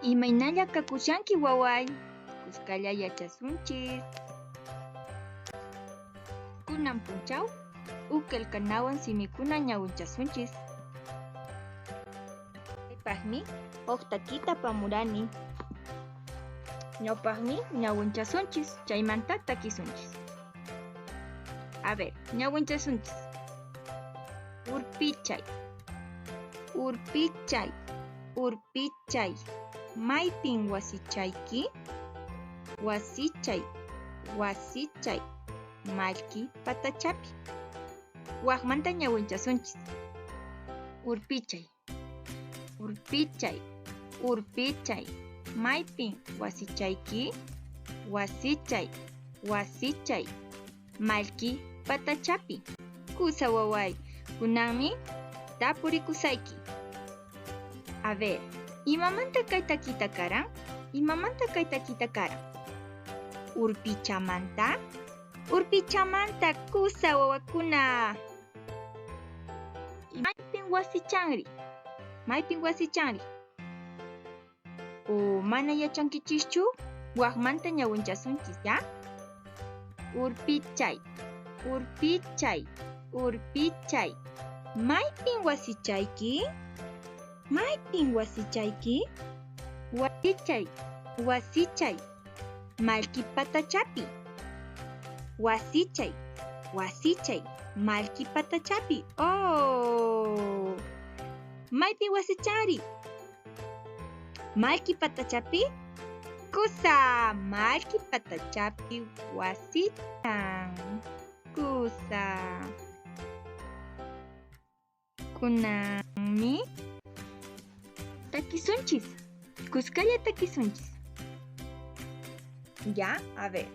Imaynalla kakushanki waway, kuskalla yachasunchis. Kunan punchaw huk qillqanawan simikuna ñawinchasunchis. Chaypaqmi huk takita apamurani. Ñawpaqmi ñawinchasunchis, chaymanta takisunchis. A ver, ñawinchasunchis. Urpichay, urpichay, urpichay. Maypin wasichayki? Wasichay, wasichay, mallki patachapi. Waqmanta ñawinchasunchis. Urpichay, urpichay, urpichay. Maypin wasichayki? Wasichay, wasichay, mallki patachapi. Kusa waway, kunanmi tapurikusayki. A ver, imamanta kay takita karan? Imamanta kay takita karan? Urpichamanta? Urpichamanta kusa wawakuna. Maypin wasichanri? Maypin wasichanri? O mana yachankichischu? Waqmanta ñawinchasunchis, ya? Urpichay, urpichay, urpichay. Maypin wasichayki? Maypin wasichayki? Wasichay, wasichay, mallki patachapi. Wasichay, wasichay, mallki patachapi. Oh! Maypin wasichari? Mallki patachapi? Kusa, mallki patachapi wasichan. Kusa. Kunanmi takisunchis. Kuskalla takisunchis. Ya, a ver.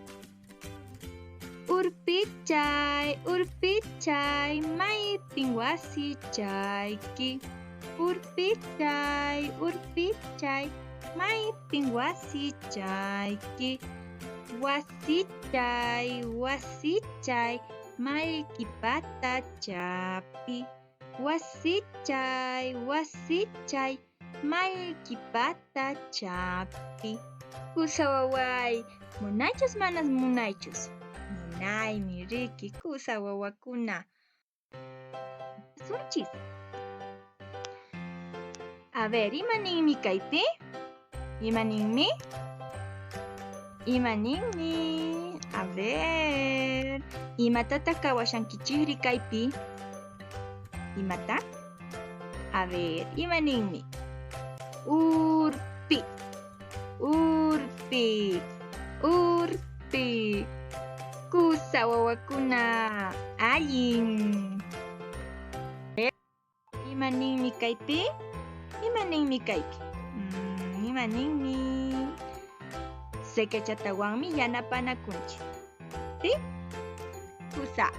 Urpichay, urpichay, maypin wasichayki. Urpichay, urpichay, maypin wasichayki. Wasichay, wasichay, mallki patachapi. Wasichay, wasichay, mallki patachapi. Kusa waway, munaychus manas munaychus. Munaymi riki kusa wawakuna. Sunchis. A ver, ima ninmi kaypi? Ima ninmi? Ima ninmi? A ver, imatataq kawashankichikri kaypi? Imata? A ver, ima ninmi? Urpi, urpi, urpi. Kusa wawakuna, allin. Ima ninmi kaypi? Ima ninmi kaypi? Ima ninmi? Seqechatawanmi yanapanakunchik. ¿Sí? Kusa.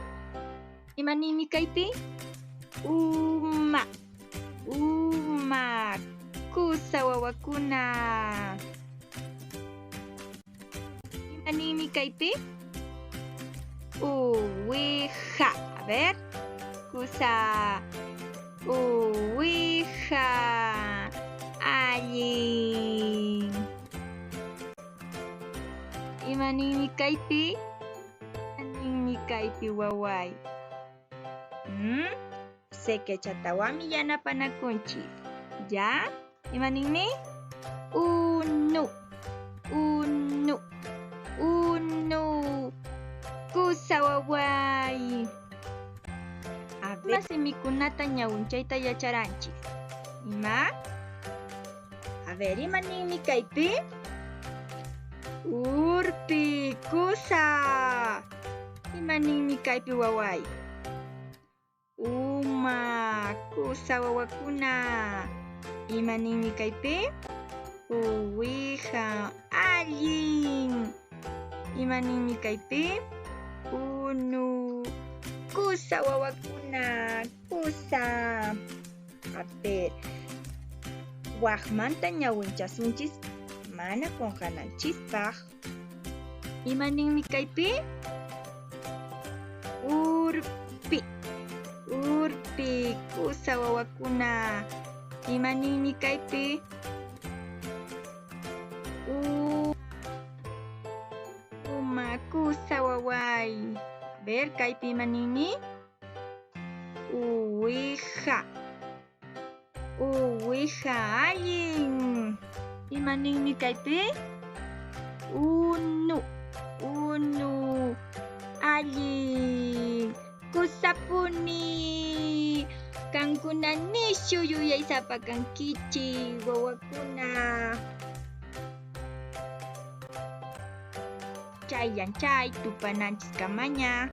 Ima ninmi kaypi? Uma, uma. Kusa wawakuna. Ima ninmi kaypi? Uwiha. A ver. Kusa. Uwiha. Allin. Ima ninmi kaypi? Ima ninmi kaypi waway? Seqechatawanmi yanapanakunchis. ¿Ya? Ima ninmi? Unu, unu, unu. Kusa waway. A ver, ima simikunata ñawinchayta yacharanchis. Ima? A ver, ima ninmi kaypi? Urpi, kusa. Ima ninmi kaypi waway? Uma, kusa wawakuna. Ima ninmi kaypi? Uwiha, allin. Ima ninmi kaypi? Unu, kusa wawakuna, kusa. A ver, waqmanta ñawinchasunchis mana qunqananchispaq. Ima ninmi kaypi? Urpi, urpi, kusa wawakuna. Ima ninmi kaypi? Uma kusa waway. A ver, kaypi ima ninmi? Uwiha. Uwiha, allin. Ima ninmi kaypi? Unu. Unu. Allin. Kusapuni. Kankuna nishu yuyaysapa kankichik wawakuna. Chayllan chay tupananchiskamaña.